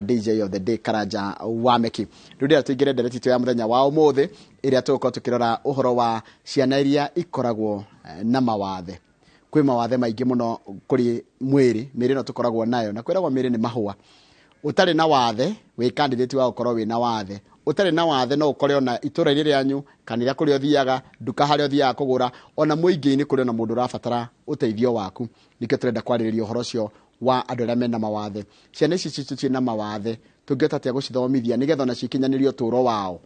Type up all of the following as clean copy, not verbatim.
DJ of the day Karanja wa Meki. Rĩu ndĩra tũingĩre ndereti itũ ya mũthenya wa ũmũthĩ ĩrĩa tũgũkorwo tũkĩrora ũhoro wa ciana iria ikoragwo na mawathe. Kwĩ mawathe maingĩ mũno kũrĩ mwĩrĩ, mĩĩrĩ ĩno tũkoragwo nayo, na kwĩragwo mĩĩrĩ nĩ mahũa. Ũtarĩ na wathe wĩ candidate wa gũkorwo wĩna wathe. Ũtarĩ na wathe no ũkore ona itũra-inĩ rĩanyu, kanitha kũrĩa ũthiaga, nduka harĩa ũthiaga kũgũra, ona mũingĩ-inĩ kũrĩ ona mũndũ ũrabatara ũteithio waku. Nĩkĩo tũrenda kwarĩrĩria ũhoro ũcio wa andũ arĩa mena mawathe. Ciana ici citũ ciĩna mawathe, tũngĩhota atĩa gũcithomithia nĩgetha ona cikinyanĩrie ũtũũro wao?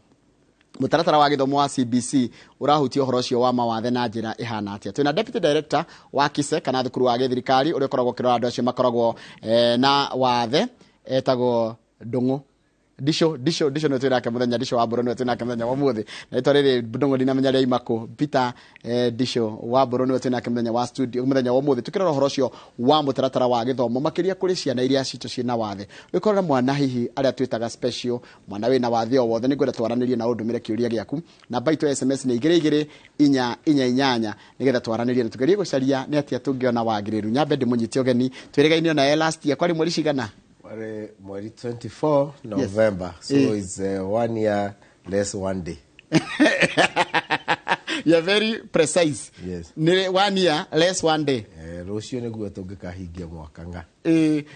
Mũtaratara wa gĩthomo wa CBC ũrahutia ũhoro ũcio wa mawathe na njĩra ĩhana atĩa? Twĩna Deputy Director wa KISE kana thukuru wa gĩthirikari ũrĩa ũkoragwo ũkĩrora andũ acio makoragwo na wathe, etagwo Ndũng'ũ Ndicũ. Ndicũ, Ndicũ nĩwe twĩnake mũthenya, Ndicũ wa Mbũrũ nĩwe twĩnake mũthenya wa ũmũthĩ. Na rĩtwa rĩrĩ Ndũng'ũ ndinamenya rĩaima kũ. Peter Ndicũ wa Mbũrũ nĩwe twĩnake mũthenya wa studio mũthenya wa ũmũthĩ, tũkĩrora ũhoro ũcio wa mũtaratara wa gĩthomo makĩria kũrĩ ciana iria citũ ciĩna wathe. Ũngĩkorwo mwana hihi arĩa twĩtaga special, mwana wĩna wathe o wothe, nĩngwenda twaranĩrie na ũndũmĩre kĩũria gĩaku. Namba itũ ya SMS nĩ 22488 nĩgetha twaranĩrie na tũgerie gũcaria nĩ atĩa tũngĩona wagĩrĩru. Nyambe ndĩmũnyite ũgeni, twĩrĩgaine ona last year kwarĩ mweri cigana? Warĩ mweri 24 November. So it's one year less one day. You're very precise. Yes. Nĩ one year less one day. Rũciũ nĩguo tũngĩkahingia mwaka ng'a.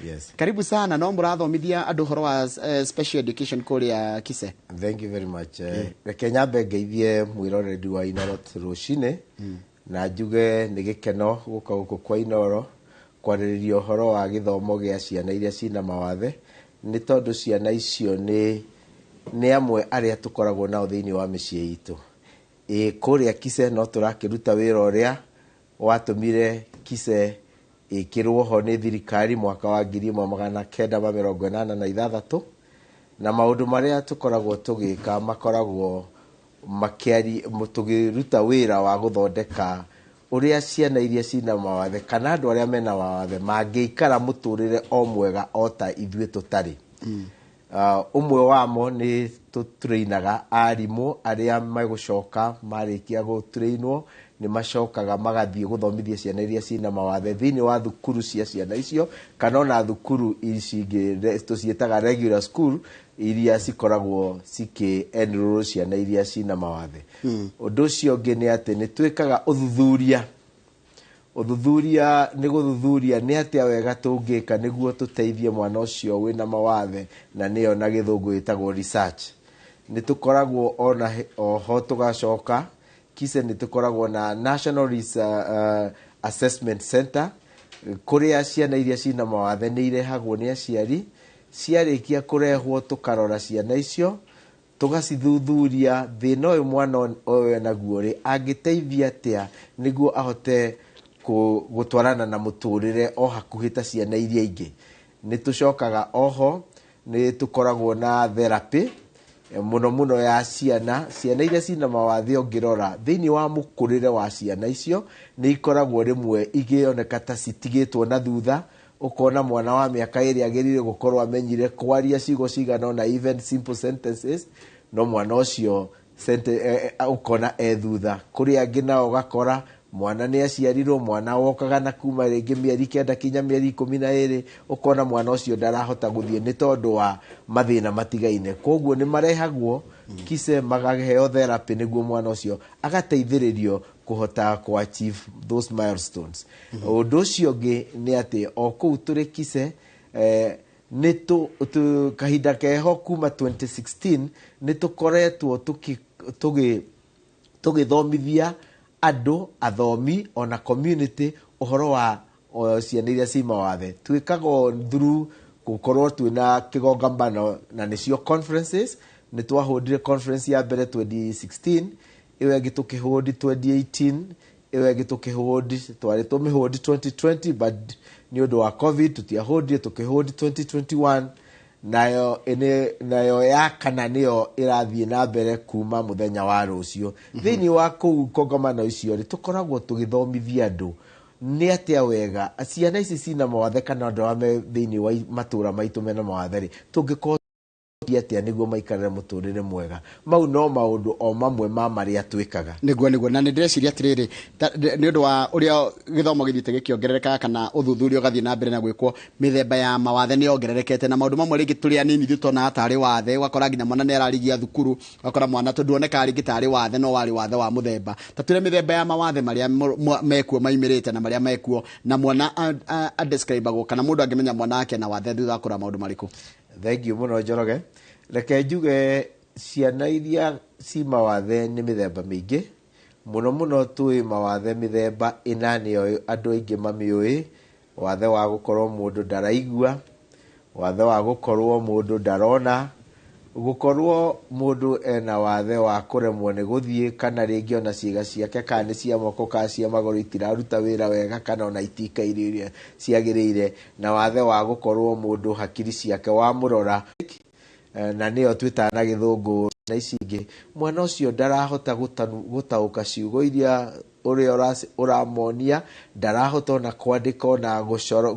Yes. Karibu sana. No mũrathomithia andũ ũhoro wa special education kũrĩa KISE. Thank you very much. Reke nyambe ngeithie mwĩroreri wa Inooro rũcinĩ na njuge nĩ gĩkeno gũka gũkũ kwa Inooro kwarĩrĩria ũhoro wa gĩthomo gĩa ciana iria cina mawathe, nĩ tondũ ciana icio nĩ amwe arĩa tũkoragwo nao thĩinĩ wa mĩciĩ itũ. Ĩ kũrĩa KISE no tũrakĩruta wĩra ũrĩa watũmire KISE ĩkĩrwo ho nĩ thirikari mwaka wa 1986, na maũndũ marĩa tũkoragwo tũgĩka makoragwo makĩari tũkĩruta wĩra wa gũthondeka ũrĩa ciana iria cina mawathe kana andũ arĩa mena mawathe mangĩikara mũtũrĩre o mwega o ta ithuĩ tũtarĩ. Ũmwe wamo nĩ tũtrainaga arimũ arĩa megũcoka marĩkia gũtrainwo nĩ macokaga magathiĩ gũthomithia ciana iria cina mawathe thĩinĩ wa thukuru cia ciana icio kana ona thukuru ici ingĩ tũciĩtaga regular school iria cikoragwo cikĩ enroll ciana iria cina mawathe. Ũndũ ũcio ũngĩ nĩ atĩ nĩ twĩkaga ũthuthuria. Ũthuthuria nĩ gũthuthuria nĩ atĩa wega tũngĩka nĩguo tũteithie mwana ũcio wĩna mawathe, na nĩyo na gĩthũngũ ĩtagwo research. Nĩ tũkoragwo ona oho tũgacoka KISE nĩ tũkoragwo na National Assessment Center kũrĩa ciana iria cina mawathe nĩ irehagwo nĩ aciari. Ciarĩkia kũrehwo tũkarora ciana icio, tũgacithuthuria thĩna ũyũ mwana ũyũ enaguo rĩ, angĩteithia atĩa nĩguo ahote gũtwarana na mũtũrĩre o hakuhĩ ta ciana iria ingĩ. Nĩ tũcokaga oho nĩ tũkoragwo na therapy mũno mũno ya ciana. Ciana iria cina mawathe ũngĩrora thĩinĩ wa mũkũrĩre wa ciana icio nĩ ikoragwo rĩmwe igĩoneka ta citigĩtwo na thutha. Ũkona mwana wa mĩaka 2 agĩrĩire gũkorwo amenyire kwaria ciugo cigana ũna, even simple sentences, no mwana ũcio ũkona e thutha. Kũrĩ angĩ nao ũgakora mwana nĩ aciarirwo, mwana wokaga na kuma rĩngĩ mĩeri 9 kinya mĩeri 12, ũkona mwana ũcio ndarahota gũthiĩ nĩ tondũ wa mathĩna matigaine. Koguo nĩ marehagwo KISE magaheo therapy nĩguo mwana ũcio agateithĩrĩrio kũhota kũ achieve those milestones. Ũndũ ũcio ũngĩ nĩ atĩ o kũu tũrĩ KISE, nĩ kahinda keho kuma 2016 nĩ tũkoretwo tũgĩthomithia andũ, athomi ona community ũhoro wa ciana iria ci mawathe. Twĩkaga through gũkorwo twĩna kĩgongamano na nĩcio conferences. Nĩ twahũndire conference ya mbere 2016, ĩyo ĩngĩ tũkĩhũndi 2018, ĩyo ĩngĩ tũkĩhũndi, twarĩ tũmĩhũndi 2020, but nĩ ũndũ wa COVID tũtiahũndire, tũkĩhũndi 2021, nayo nayo ya kana nĩyo ĩrathiĩ na mbere kuma mũthenya wa rũciũ. Thĩinĩ wa kũu kongamano icio rĩ, tũkoragwo tũgĩthomithia andũ nĩ atĩa wega ciana ici cina mawathe kana andũ arĩa me thĩinĩ wa matũra maitũ mena mawathe rĩ, tũngĩkorwo Atia niguo maikarire muturire mwega. Mau no maundu o mamwe ma maria twikaga. Niguo na nindĩreciria atiriri nĩ ũndũ wa ũrĩa gĩthomo gĩthiĩte gĩkĩongererekaga kana ũthuthuria ũgathiĩ na mbere na gwĩkwo, mĩthemba ya mawathe nĩ yongererekete na maũndũ mamwe rĩngĩ tũrĩ anini ithuĩ tuonaga tarĩ wathe, ũgakora nginya mwana nĩ ararigia thukuru, ũgakora mwana tondũ onekaga rĩngĩ tarĩ wathe no warĩ wathe wa mũthemba. Ta twĩre mĩthemba ya mawathe marĩa mekuo maimĩrĩte na marĩa mekuo na mwana adescribagwo kana mũndũ angĩmenya mwana wake na wathe thutha wa kũrora maũndũ marĩkũ. Thank you mũno Njoroge. Reke njuge ciana iria ci mawathe nĩ mĩthemba mĩingĩ mũno mũno. Twĩ mawathe mĩthemba ĩna nĩyo andũ aingĩ mamĩũĩ: wathe wa gũkorwo mũndũ ndaraigua, wathe wa gũkorwo mũndũ ndarona, gũkorwo mũndũ ena wathe wa kũremwo nĩ gũthiĩ, kana rĩngĩ ona ciĩga ciake kana nĩ cia moko kana cia magũrũ itiraruta wĩra wega kana ona itikaire ũrĩa ciagĩrĩire, na wathe wa gũkorwo mũndũ hakiri ciake wamũrora na nĩyo twĩtaga na gĩthũngũ na ici ingĩ, mwana ũcio ndarahota gũtaũka ciugo iria ũrĩa ũramonia, ndarahota ona kwandĩka ona gũcoro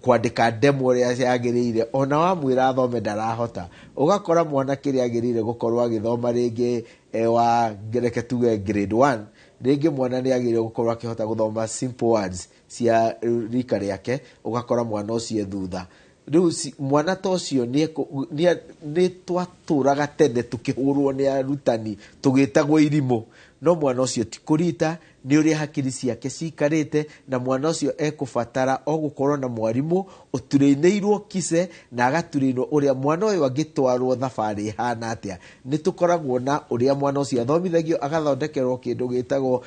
kwandĩka ndemwa ũrĩa yagĩrĩire, ona wamwĩra athome ndarahota. Ũgakora mwana kĩrĩa agĩrĩire gũkorwo agĩthoma rĩngĩ wa reke tuge grade 1, rĩngĩ mwana nĩ agĩrĩire gũkorwo akĩhota gũthoma simple words cia rika rĩake, ũgakora mwana ũcio thutha. Rĩu mwana ta ũcio nĩ twatũraga tene tũkĩhũrwo nĩ arutani tũgĩtagwo irimũ, no mwana ũcio ti kũrita, nĩ ũrĩa hakiri ciake cikarĩte, na mwana ũcio ekũbatara o gũkorwo na mwarimũ ũturĩinĩirwo kice na agaturĩinwo ũrĩa mwana ũyũ angĩtwarwo thabarĩ ĩhana atĩa. Nĩ tũkoragwo na ũrĩa mwana ũcio athomithagio, agathondekerwo kĩndũ gĩtagwo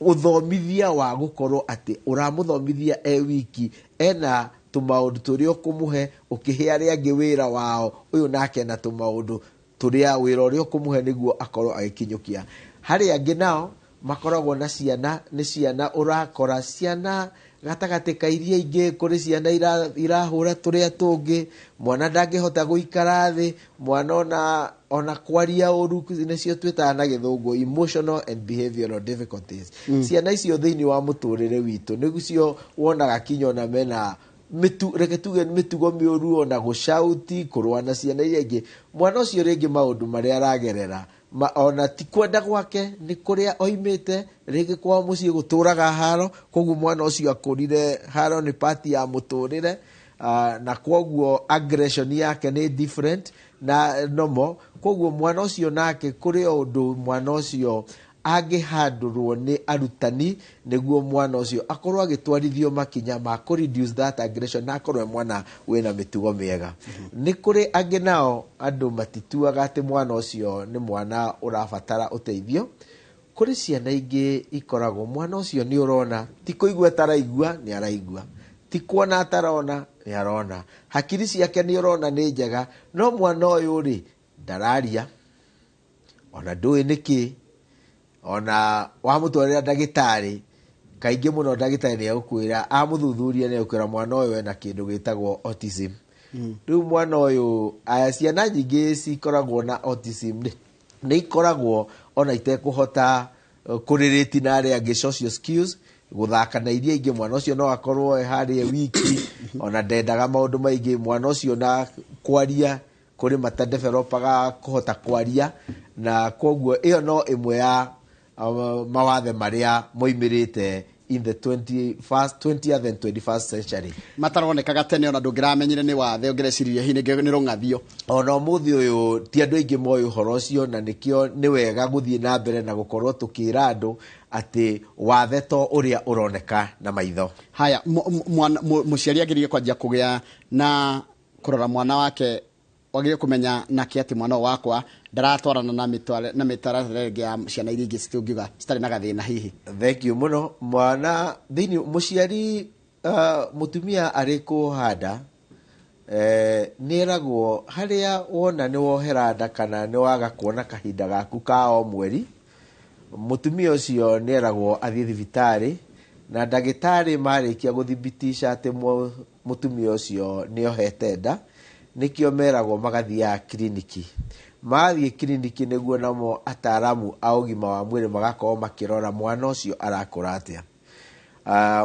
ũthomithia wa gũkorwo atĩ ũramũthomithia e wiki, ena tũmaũndũ tũrĩa ũkũmũhe ũkĩhe arĩa angĩ wĩra wao, ũyũ nake na tũmaũndũ tũrĩa wĩra ũrĩa ũkũmũhe nĩguo akorwo agĩkinyũkia. Harĩ angĩ nao makoragwo na ciana, nĩ ciana ũrakora ciana gatagatĩ ka iria ingĩ, kũrĩ ciana irahũra tũrĩa tũngĩ, mwana ndangĩhota gũikara thĩ, mwana ona kwaria ũru, nĩcio twĩtaga na gĩthũngũ emotional and behavioral difficulties. Ciana icio thĩinĩ wa mũtũrĩre witũ nĩcio wonaga kinya ona mena reke tuge mĩtugo mĩũru, ona gũcauti, kũrũa na ciana iria ingĩ. Mwana ũcio rĩngĩ maũndũ marĩa aragerera ona ti kwenda gwake, nĩ kũrĩa oimĩte, rĩngĩ kwao mũciĩ gũtũraga haro, koguo mwana ũcio akũrire haro nĩ part ya mũtũrĩre, na koguo aggression yake nĩ different na normal. Koguo mwana ũcio nake kũrĩ o ũndũ mwana ũcio angĩhandũrwo nĩ arutani nĩguo mwana ũcio akorwo agĩtwarithio makinya ma kũ reduce that aggression na akorwo e mwana wĩna mĩtugo mĩega. Nĩ kũrĩ angĩ nao andũ matituaga atĩ mwana ũcio nĩ mwana ũrabatara ũteithio. Kũrĩ ciana ingĩ ikoragwo mwana ũcio nĩ ũrona ti kũigua ataraigua, nĩ araigua, ti kuona atarona, nĩ arona, hakiri ciake nĩ ũrona nĩ njega, no mwana ũyũ rĩ ndararia, ona ndũĩ nĩkĩ, ona wamũtwarĩra ndagĩtarĩ kaingĩ mũno ndagĩtarĩ nĩ egũkwĩra, amũthuthuria nĩ egũkwĩra mwana ũyũ ena kĩndũ gĩtagwo autism. Rĩu mwana ũyũ, ciana nyingĩ cikoragwo na autism nĩ ikoragwo ona itekũhota kũrĩrĩti na arĩa angĩ social skills, gũthaka na iria ingĩ. Mwana ũcio no akorwo e harĩa wiki, ona ndendaga maũndũ maingĩ. Mwana ũcio na kwaria kũrĩ matadevelopaga kũhota kwaria, na koguo ĩyo no ĩmwe ya mawathe marĩa moimĩrĩte in the 20th and 21st century mataronekaga tene, ona ndũngĩramenyire nĩ wathe, ũngĩreciririe hihi nĩ rũng'athio. Ona ũmũthĩ ũyũ ti andũ aingĩ moĩ ũhoro ũcio, na nĩkĩo nĩ wega gũthiĩ na mbere na gũkorwo tũkĩra andũ atĩ wathe to ũrĩa ũroneka na maitho. Haya, mũciari agĩrĩire kwanjia kũgĩa na kũrora mwana wake, wagĩrĩire kũmenya nake atĩ mwana ũyũ wakwa ndaratwarana na mĩtaratara ĩngĩ ya ciana iria ingĩ citũngiuga citarĩ na gathĩna hihi. Thank you mũno. Mwana thĩinĩ mũciari, mũtumia arĩ kũhanda, nĩ eragwo harĩa wona nĩ wohera nda kana nĩ waga kuona kahinda gaku ka o mweri, mũtumia ũcio nĩ eragwo athiĩ thibitarĩ, na ndagĩtarĩ marĩkia gũthibitisha atĩ mũtumia ũcio nĩ ohete nda, nĩkĩo meragwo magathiaga kiriniki. Mathiĩ kiriniki nĩguo namo ataaramu a ũgima wa mwĩrĩ magakorwo makĩrora mwana ũcio arakũra atĩa.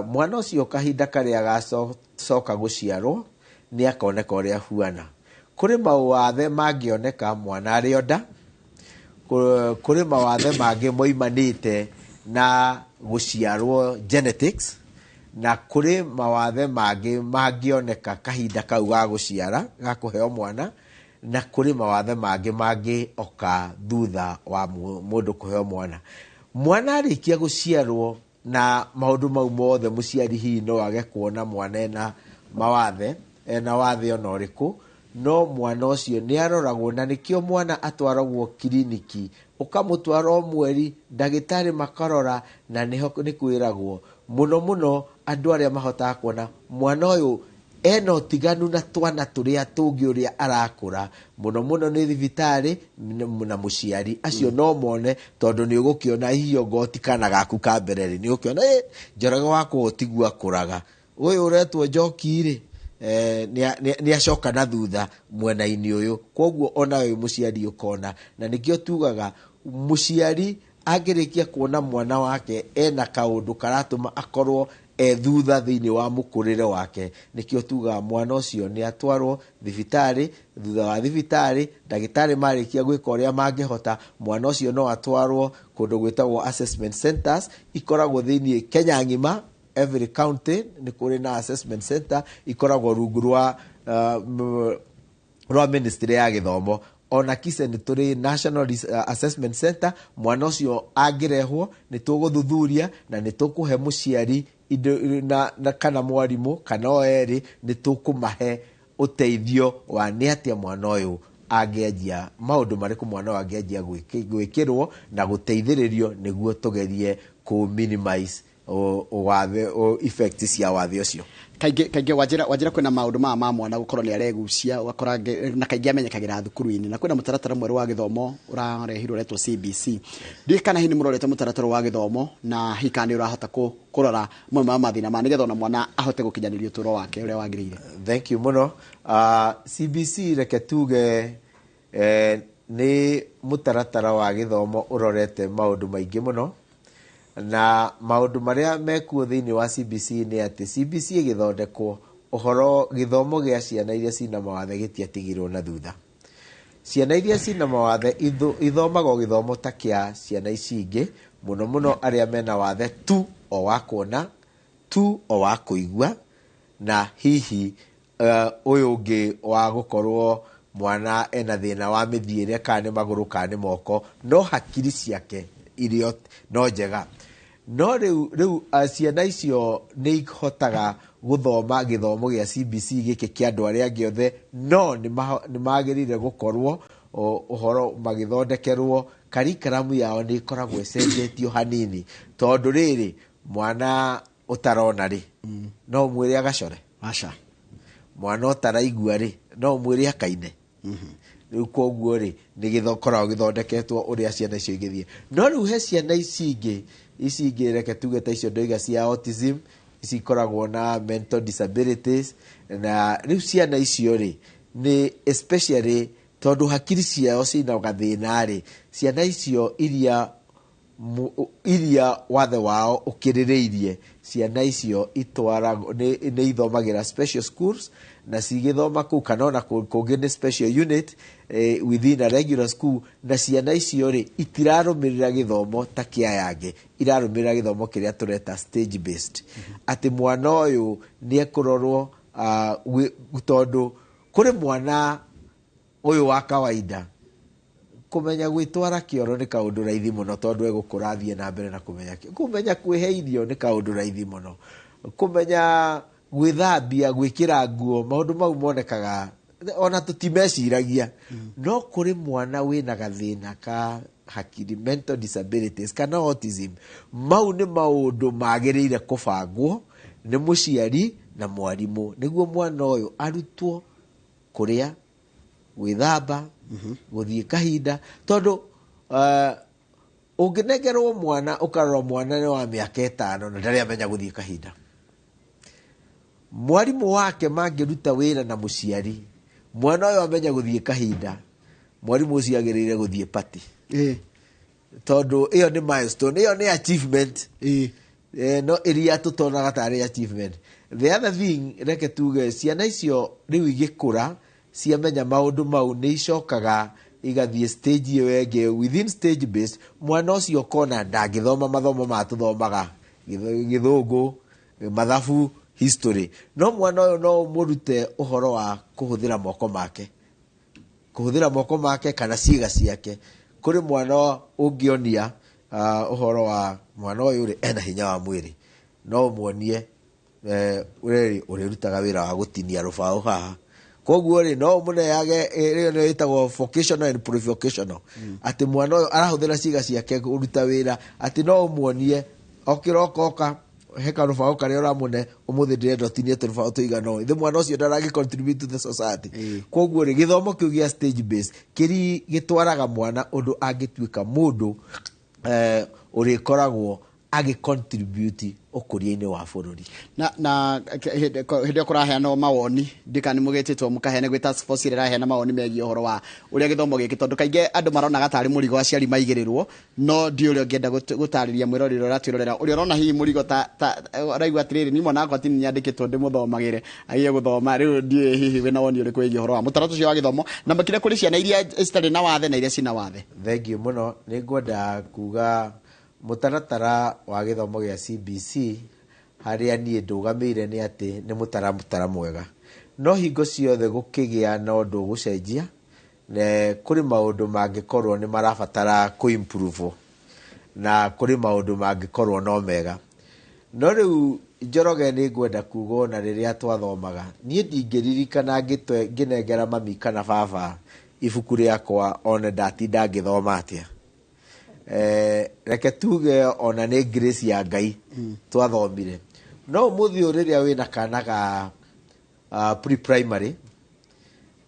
Mwana ũcio kahinda karĩa agacoka gũciarwo nĩ akoneka ũrĩa ahuana. Kũrĩ mawathe mangĩoneka mwana arĩ o nda, kũrĩ mawathe mangĩ moimanĩte na gũciarwo genetics, na kũrĩ mawathe mangĩ mangĩoneka kahinda kau ga gũciara, ga kũheo mwana, na kũrĩ mawathe mangĩ mangĩoka thutha wa mũndũ kũheo mwana. Mwana arĩkia gũciarwo na maũndũ mau mothe, mũciari hihi no age kuona mwana ena mawathe, ena wathe ona ũrĩkũ, no mwana ũcio nĩ aroragwo, na nĩkĩo mwana atwaragwo kiriniki, ũkamũtwara o mweri, ndagĩtarĩ makarora, na nĩho nĩ kwĩragwo mũno mũno andũ arĩa mahotaga kuona mwana ũyũ ena ũtiganu na twana tũrĩa tũngĩ ũrĩa arakũra, mũno mũno nĩ thibitarĩ na mũciari acio no mone, tondũ nĩ ũgũkĩona hihi ongorwo ti kana gaku ka mbere rĩ, nĩ ũgũkĩona Njoroge wakwa ũyũ tiguo akũraga, ũyũ ũretwo Njoki rĩ, nĩ acoka na thutha mwena-inĩ ũyũ. Koguo ona wĩ mũciari ũkona, na nĩkĩo tugaga mũciari angĩrĩkia kuona mwana wake ena kaũndũ karatũma akorwo e thutha thĩinĩ wa mũkũrĩre wake, nĩkĩo tugaga mwana ũcio nĩ atwarwo thibitarĩ. Thutha wa thibitarĩ, ndagĩtarĩ marĩkia gwĩka ũrĩa mangĩhota, mwana ũcio no atwarwo kũndũ gwĩtagwo assessment centers, ikoragwo thĩinĩ Kenya ng'ima, every county nĩ kũrĩ na assessment center, ikoragwo rungu rwa ministry ya gĩthomo. Ona KISE nĩ tũrĩ National Assessment Center. Mwana ũcio angĩrehwo nĩ tũgũthuthuria na nĩ tũkũhe mũciari indo na kana mwarimũ kana o erĩ, nĩ tũkũmahe ũteithio wa nĩ atĩa mwana ũyũ angĩanjia, maũndũ marĩkũ mwana ũyũ angĩanjia gwĩkĩrwo na gũteithĩrĩrio nĩguo tũgerie kũ minimize wathe, effect cia wathe ũcio. Kaingĩ wanjĩra kwĩna maũndũ maya ma mwana gũkorwo nĩ aregucia, ũgakora na kaingĩ amenyekagĩra thukuru-inĩ, na kwĩna mũtaratara mwerũ wa gĩthomo ũrarehirwo ũretwo CBC. Ndiũĩ kana hihi nĩ mũrorete mũtaratara wa gĩthomo, na hihi kana nĩ ũrahota kũrora mamwe ma mathĩna ma nĩgetha ona mwana ahote gũkinyanĩria ũtũũro wake ũrĩa wagĩrĩire. Thank you mũno. CBC reke tuge nĩ mũtaratara wa gĩthomo ũrorete maũndũ maingĩ mũno, na maũndũ marĩa mekuo thĩinĩ wa CBC nĩ atĩ CBC ĩgĩthondekwo, ũhoro gĩthomo gĩa ciana iria cina mawathe gĩtiatigirwo na thutha. Ciana iria cina mawathe ithomaga o gĩthomo ta kĩa ciana ici ingĩ, mũno mũno arĩa mena wathe tu o wa kuona, tu o wa kũigua, na hihi ũyũ ũngĩ wa gũkorwo mwana ena thĩna wa mĩthiĩre, kana nĩ magũrũ kana nĩ moko, no hakiri ciake irio no njega. No rĩu ciana icio nĩ ihotaga gũthoma gĩthomo gĩa CBC gĩkĩ kĩa andũ arĩa angĩ othe, no nĩ magĩrĩire gũkorwo ũhoro magĩthondekerwo curriculum yao nĩ ĩkoragwo ĩcenjetio hanini, tondũ rĩrĩ mwana ũtarona rĩ, no ũmwĩre agacore. Aca. Mwana ũtaraigua rĩ, no ũmwĩre akaine. Rĩu koguo rĩ, nĩ gĩkoragwo gĩthondeketwo ũrĩa ciana icio igĩthiĩ. No rĩu he ciana ici ingĩ, ici ingĩ reke tuge ta icio ndoiga cia autism, ici ikoragwo na mental disabilities, na rĩu ciana icio rĩ, nĩ especially tondũ hakiri ciao cina gathĩna rĩ, ciana icio iria wathe wao ũkĩrĩrĩirie, ciana icio itwaragwo nĩ ithomagĩra special schools, na cigĩthoma kũu kana ona kũngĩ nĩ special unit within a regular school, na ciana icio rĩ itirarũmĩrĩra gĩthomo ta kĩa aya angĩ, irarũmĩrĩra gĩthomo kĩrĩa tũreta stage based. Atĩ mwana ũyũ nĩ ekũrorwo, tondũ kũrĩ mwana ũyũ wa kawaida kũmenya gwĩtwara kĩoro nĩ kaũndũ raithi mũno, tondũ egũkũra athiĩ na mbere na kũmenya kĩoro. Kũmenya kwĩhe irio nĩ kaũndũ raithi mũno, kũmenya gwĩthambia, gwĩkĩra nguo, maũndũ mau monekaga ona tũtimeciragia. No kũrĩ mwana wĩna gathĩna ka hakiri, mental disabilities kana autism, mau nĩ maũndũ magĩrĩire kũbangwo nĩ mũciari na mwarimũ, nĩguo mwana ũyũ arutwo kũrĩa, gwĩthamba, gũthiĩ kahinda, tondũ ũngĩnengerwo mwana ũkarora mwana nĩ wa mĩaka 5 na ndarĩ amenya gũthiĩ kahinda, mwarimũ wake mangĩruta wĩra na mũciari, mwana ũyũ amenya gũthiĩ kahinda, mwarimũ ũcio agĩrĩire gũthiĩ party. Tondũ ĩyo nĩ milestone, ĩyo nĩ achievement. No ĩrĩa tũtonaga tarĩ achievement. The other thing, reke tuge ciana icio rĩu igĩkũra Ciamenya maũndũ mau, nĩ icokaga igathiĩ stage ĩyo ĩngĩ. Within stage based, mwana ũcio ũkona ndangĩthoma mathomo ma tũthomaga gĩthũngũ, mathabu, history, no mwana ũyũ no ũmũrute ũhoro wa kũhũthĩra moko make, kũhũthĩra moko make kana ciĩga ciake. Kũrĩ mwana ũngĩonia ũhoro wa mwana ũyũ rĩ, ena hinya wa mwĩrĩ, no ũmuonie rĩrĩ ũrĩrutaga wĩra wa gũtinia rũbaũ haha. Koguo rĩ, no ũmũneage ĩyo nĩyo ĩtagwo vocational and pre-vocational, atĩ mwana ũyũ arahũthĩra ciĩga ciake kũruta wĩra, atĩ no ũmuonie o kĩroko oka he karũbaũ karĩa ũramũne, ũmũthĩ ndĩrenda ũtinie tũrũbaũ tũigana ũũ. Ithe mwana ũcio ndaragĩ contribute to the society. Koguo rĩ, gĩthomo kĩu gĩa stage based kĩri gĩtwaraga mwana ũndũ angĩtuĩka mũndũ ũrĩkoragwo agĩ contribute ũkũria-inĩ wa bũrũri. Na hĩndĩ ĩyo kũraheanwo mawoni, ndika nĩ mũgĩtĩtwo mũkaheane gwĩ task force ĩrĩa ĩraheana mawoni megiĩ ũhoro wa ũrĩa gĩthomo gĩkĩ, tondũ kaingĩ andũ maronaga tarĩ mũrigo aciari maigĩrĩrwo, no ndi ũrĩa ũngĩenda gũtarĩria mwĩroreri ũrĩa ũratwĩrorera, ũrĩa ũrona hihi mũrigo ta ũraigua atĩrĩrĩ, niĩ mwana wakwa ti nyandĩkĩtwo ndĩmũthomagĩre agiye gũthoma rĩu, ndiũĩ hihi wĩna woni ũrĩkũ wĩgiĩ ũhoro wa mũtaratara ũcio wa gĩthomo, na makĩria kũrĩ ciana iria citarĩ na wathe na iria cina wathe? Thengiũ mũno. Nĩ ngwenda kuga mũtaratara wa gĩthomo gĩa CBC harĩa niĩ ndũgamĩire nĩ atĩ nĩ mũtaratara mwega, no hingo ciothe gũkĩgĩa na ũndũ ũgũcenjia, ne kũrĩ maũndũ mangĩkorwo nĩ marabatara kũ-improve na kũrĩ maũndũ mangĩkorwo no mega. No rĩu Njoroge, nĩ ngwenda kuga ona rĩrĩa twathomaga, niĩ ndingĩririkana ngĩnengera mami kana baba ibuku rĩakwa one ndatinda ngĩthoma atĩa. Reke tuge ona nĩ grace ya Ngai twathomire. No ũmũthĩ ũyũ rĩrĩa wĩna kana ga pre-primary,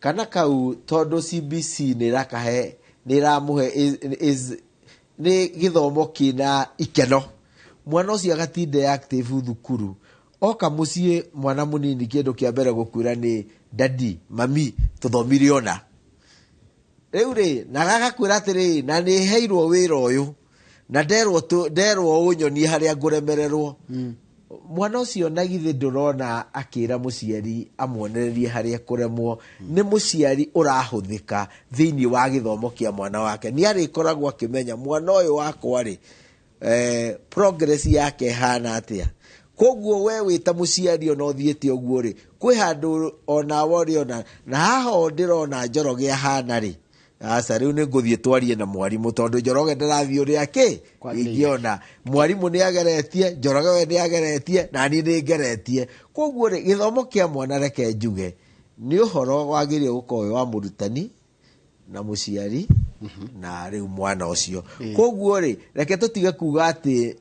kana kau, tondũ CBC nĩ ĩrakahe, nĩ ĩramũhe nĩ gĩthomo kĩna ikeno, mwana ũcio agatinda active thukuru, oka mũciĩ mwana mũnini kĩndũ kĩa mbere gũkwĩra nĩ, "Daddy, mami, tũthomire ona rĩu rĩ," na gagakwĩra atĩrĩrĩ, "Na nĩ heirwo wĩra ũyũ na nderwo nderwo ũnyonie harĩa ngũremererwo." Mwana ũcio na githĩ ndũrona akĩra mũciari amuonererie harĩa kũremwo? Nĩ mũciari ũrahũthĩka thĩinĩ wa gĩthomo kĩa mwana wake, nĩ arĩkoragwo akĩmenya mwana ũyũ wakwa rĩ, progress yake ĩhana atĩa. Koguo we wĩ ta mũciari ona ũthiĩte ũguo rĩ, kwĩ handũ onawe ũrĩona na haha o ndĩrona Njoroge ahana rĩ, aca rĩu nĩ ngũthiĩ twarie na mwarimũ, tondũ Njoroge ndarathiĩ ũrĩa kĩ Kwagĩrĩire. Ingĩona mwarimũ nĩ ageretie, Njoroge we nĩ ageretie, na niĩ nĩ ngeretie. Koguo rĩ, gĩthomo kĩa mwana, reke njuge nĩ ũhoro wagĩrĩire gũkorwo wĩ wa mũrutani na mũciari na rĩu mwana ũcio. Koguo rĩ, reke tũtige kuga atĩ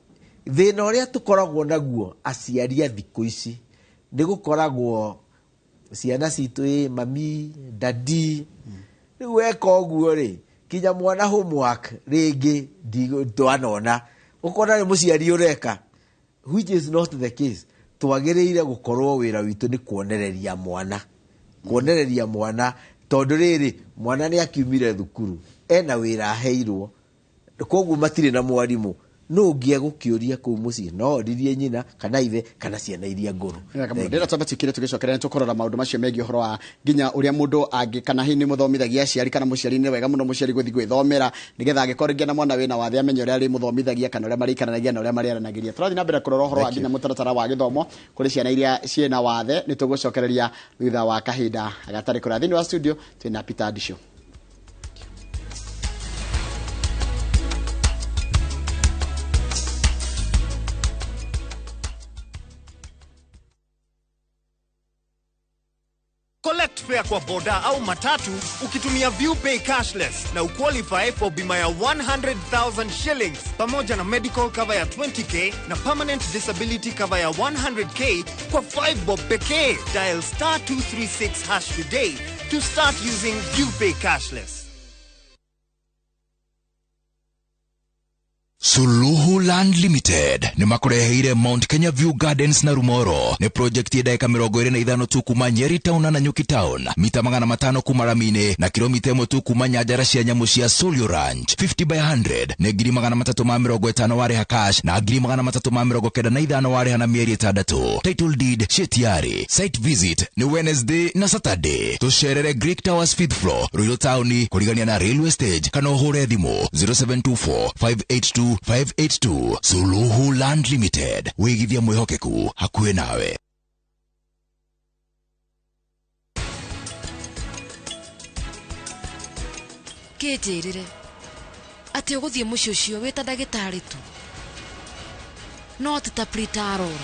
thĩna ũrĩa tũkoragwo naguo aciari a thikũ ici nĩ gũkoragwo ciana citũ ĩ mami, daddy. Rĩu weka ũguo rĩ, kinya mwana homework rĩngĩ ndwanona, ũkona nĩ mũciari ũreka, which is not the case. Twagĩrĩire gũkorwo wĩra witũ nĩ kuonereria mwana, kuonereria mwana, tondũ rĩrĩ mwana nĩ akiumire thukuru ena wĩra aheirwo, koguo matirĩ na mwarimũ no ũngĩ egũkĩũria kũu mũciĩ, no oririe nyina kana ithe kana ciana iria ngũrũ. Ndĩra twambe tukire tũgĩcokerera nĩ tũkũrora maũndũ macio megiĩ ũhoro wa nginya ũrĩa mũndũ angĩ kana hihi nĩ mũthomithagia aciari kana mũciari, nĩ wega mũno mũciari gũthiĩ gwĩthomera nĩgetha angĩkorwo rĩngĩ na mwana wĩna wathe amenye ũrĩa arĩmũthomithagia kana ũrĩa marĩikaranagia na ũrĩa marĩaranagĩria. Tũrathiĩ na mbere kũrora ũhoro wa nginya mũtaratara wa gĩthomo kũrĩ ciana iria ciĩna wathe. Nĩ tũgũcokereria thutha wa kahinda gatarĩ kũraya. Thĩinĩ wa studio twĩna Peter Ndisho. Collect fare kwa boda au matatu ukitumia ViewPay cashless na uqualify for bima ya 100,000 shillings pamoja na medical cover ya 20K na permanent disability cover ya 100K kwa 5 bob pekee. Dial *236# today to start using ViewPay cashless. Suluhu Land Limited nĩ makũreheire Mount Kenya View Gardens na Rumoro. Nĩ project ya ndagĩka 25 tu kuma Nyeri Town na Nanyuki Town, mita 500 kuma rami-inĩ na kilomita 1 tu kuma nyanjara cia nyamũ cia Solio Ranch. 50 by 100 nĩ 350,000 warĩha cash na 395,000 warĩha na mĩeri 6. Title deed ciĩ tiari. Site visit nĩ Wednesday na Saturday. Tũcerere Greek Towers 5th floor, Ruiru Town, kũrigania na railway stage, kana ũhũre thimũ 0724 582 582. Suluhu Land Limited, wĩigithia mwĩhokeku hakuhĩ nawe. Kĩnjĩrĩre atĩ ũgũthiĩ mũciĩ ũcio wĩ ta ndagĩtarĩ tu, no ti ta Prita Arora.